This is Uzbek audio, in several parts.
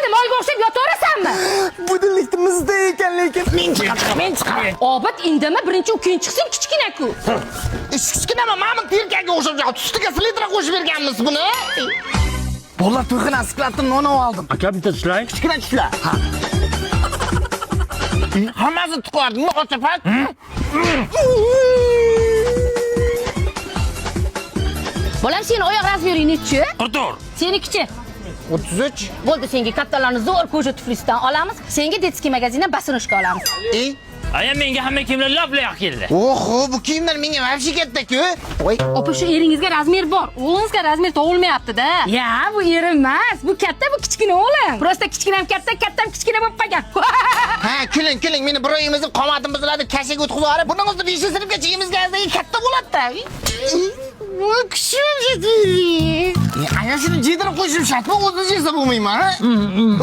Bo'ldi, molga o'xshab yotaverasanmi? Budillikni mizda ekan lekin. Men chiqaman, men chiqaman. Obid indama, birinchi ukang chiqsin, kichkina-ku. Kichkinami, mana bu terkaga o'xshab, ustiga selitra qo'shib berganmiz buni. Bolalar to'yxona skladdan non oldim. Aka bitta tishlay. Kichkina tishlar. Ha. Hammasi tiqardingmi, ochapak? Bolam, seni oyoq razmering nechi? 44. Senikichi? 33. Bo'ldi, senga kattalarni zo'r koja tuflisidan olamiz. Senga детский magazindan basinushka olamiz. Ey, Aya menga hamma kiyimlar lap-layoq keldi. oho, bu kiyimlar menga вообще katta-ku. Voy, Opa, shu eringizga razmer bor. O'g'lingizga razmer tug'ilmayapti-da. Ya, bu erim emas. Bu katta, bu kichkina o'g'lim. Prosta kichkinam katta, kattam kichkina bo'lib qolgan. Ha, kuling, kuling, meni bir oyimizning qomatim buziladi, kashaga o'tkazib yuborib, buni o'zi 5 sinfgacha emizgandan katta bo'ladi-da. Voy, kuchim yetmaydi. Aya shuni jedirib qo'yishim shartmi? O'zi jesa bo'lmayman, ha?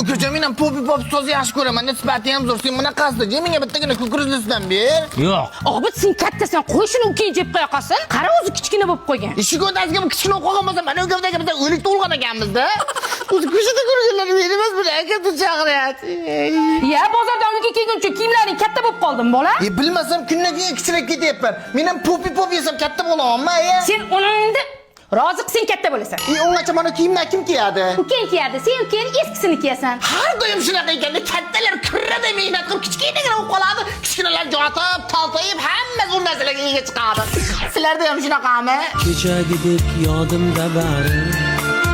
Ukajon, men ham popi pop sozi yaxshi ko'raman, nisbati ham zo'r. Sen bunaqasida, je menga bittagina kukuruzlisidan ber. Yo'q. Obid, sen kattasan, qo'y shuni ukang jeb qo'ya qolsin. Qara, o'zi kichkina bo'lib qolgan. Eshik o'rtasiga bu kichkina bo'lib qolgan bo'lsa, mana ukamdagi biz o'lik tug'ilgan ekanmiz-da. O'zi ko'chada ko'rganlar meni emas, buni akam chaqiryapti. Ya, bozordan uyga kelguncha kiyimlaring katta bo'lib qoldimi, bola? E, bilmasam kundan kunga kichrayib ketyapman. Men ham popi pop yesam katta bo'lamanmi, aya? Sen uni endi rozi qilsang katta bo'lasan. E, ungacha mana kiyimlar kim kiyadi? Ukang kiyadi, sen ukangni eskisini kiyasan. Har doim shunaqa ekanda, kattalar kurraday mehnat qilib kichkinagina bo'lib qoladi, kichkinalar yotib, taltayib, hamma zo'r narsalarga ega chiqadi. Sizlarda ham shunaqami? Kechagidek yodimda bari.